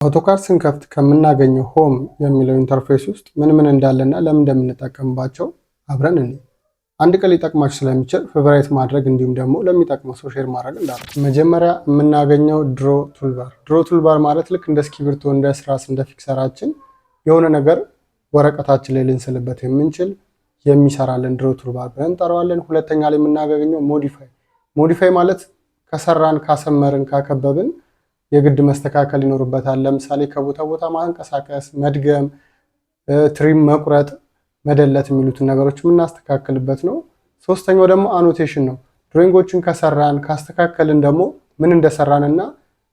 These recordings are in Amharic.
AutoCAD ስንከፍት ከምናገኘው home የሚለው interface ውስጥ ምን ምን እንዳለና ለምን እንደምንጠቀምባቸው አብረን እንይ። አንድ ቀን ሊጠቅማችሁ ስለሚችል favorite ማድረግ እንዲሁም ደግሞ ለሚጠቅመው ሰው share ማድረግ እንዳትረሱ። መጀመሪያ የምናገኘው draw toolbar። Draw toolbar ማለት ልክ እንደ እስክሪብቶ፣ እንደ እርሳስ፣ እንደ fixer ኣችን የሆነ ነገር ወረቀታችን ላይ ልንስልበት የምንችል የሚሰራልን draw toolbar ብለን እንጠራዋለን። ሁለተኛ ላይ የምናገኘው modify። Modify ማለት ከሰራን፣ ካሰመርን፣ ካከበብን የግድ መስተካከል ይኖርበታል። ለምሳሌ ከቦታ ቦታ ማንቀሳቀስ፣ መድገም፣ trim መቁረጥ፣ መደለት የሚሉትን ነገሮች የምናስተካክልበት ነው። ሶስተኛው ደግሞ annotation ነው። Drawing ኦችን ከሰራን ካስተካከልን ደግሞ ምን እንደሰራን እና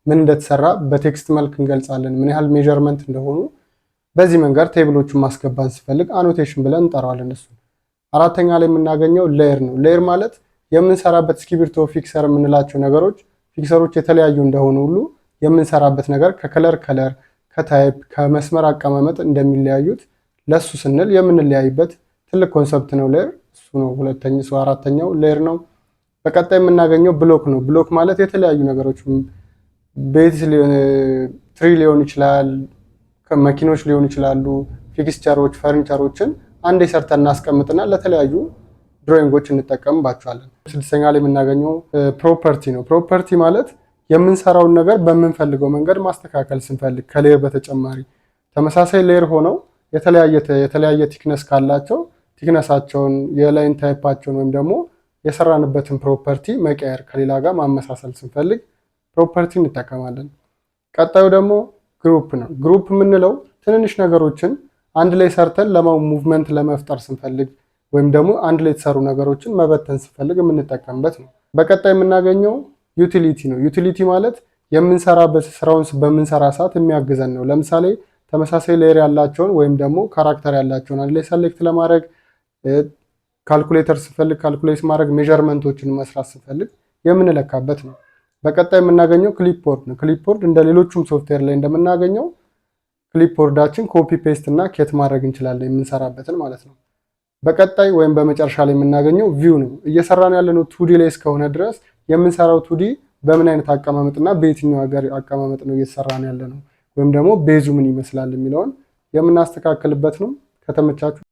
ምን እንደተሰራ በ text መልክ እንገልጻለን። ምን ያህል measurement እንደሆኑ በዚህ መንገድ table ኦቹን ማስገባት ስንፈልግ annotation ብለን እንጠራዋለን እሱ። አራተኛ ላይ የምናገኘው layer ነው። Layer ማለት የምንሰራበት እስክሪብቶ፣ fixer የምንላቸው ነገሮች fixer ኦች የተለያዩ እንደሆኑ ሁሉ የምንሰራበት ነገር ከ color color፣ ከ type፣ ከመስመር አቀማመጥ እንደሚለያዩት ለሱ ስንል የምንለያይበት ትልቅ concept ነው layer። እሱ ነው ሁለተኛ እሱ አራተኛው layer ነው። በቀጣይ የምናገኘው block ነው። Block ማለት የተለያዩ ነገሮች ቤት tree ሊሆን ይችላል፣ መኪኖች ሊሆኑ ይችላሉ፣ fixture ኦች፣ furniture ኦችን አንዴ ሰርተን እናስቀምጥና ለተለያዩ drawing ኦች እንጠቀምባቸዋለን። ስድስተኛ ላይ የምናገኘው property ነው። Property ማለት የምንሰራውን ነገር በምንፈልገው መንገድ ማስተካከል ስንፈልግ ከ layer በተጨማሪ ተመሳሳይ layer ሆነው የተለያየ thickness ካላቸው thickness ኣቸውን፣ የ line type ኣቸውን ወይም ደግሞ የሰራንበትን property መቀየር ከሌላ ጋር ማመሳሰል ስንፈልግ property እንጠቀማለን። ቀጣዩ ደግሞ group ነው። Group የምንለው ትንንሽ ነገሮችን አንድ ላይ ሰርተን ለማ movement ለመፍጠር ስንፈልግ ወይም ደግሞ አንድ ላይ የተሰሩ ነገሮችን መበተን ስንፈልግ የምንጠቀምበት ነው። በቀጣይ የምናገኘው utility ነው። Utility ማለት የምንሰራበት ስራውን በምንሰራ ሰዓት የሚያግዘን ነው። ለምሳሌ ተመሳሳይ layer ያላቸውን ወይም ደግሞ character ያላቸውን አንድ ላይ select ለማድረግ፣ ካልኩሌተር ስንፈልግ calculate ማድረግ፣ measurement ኦችን መስራት ስንፈልግ የምንለካበት ነው። በቀጣይ የምናገኘው clipboard ነው። Clipboard እንደ ሌሎቹም ሶፍትዌር ላይ እንደምናገኘው clipboard ኣችን copy paste እና cut ማድረግ እንችላለን የምንሰራበትን ማለት ነው። በቀጣይ ወይም በመጨረሻ ላይ የምናገኘው view ነው። እየሰራን ያለነው 2D ላይ እስከሆነ ድረስ የምንሰራው 2D በምን አይነት አቀማመጥና በየትኛው ሀገር አቀማመጥ ነው እየሰራን ያለ ነው ወይም ደግሞ base ኡ ምን ይመስላል የሚለውን የምናስተካክልበት ነው። ከተመቻችሁ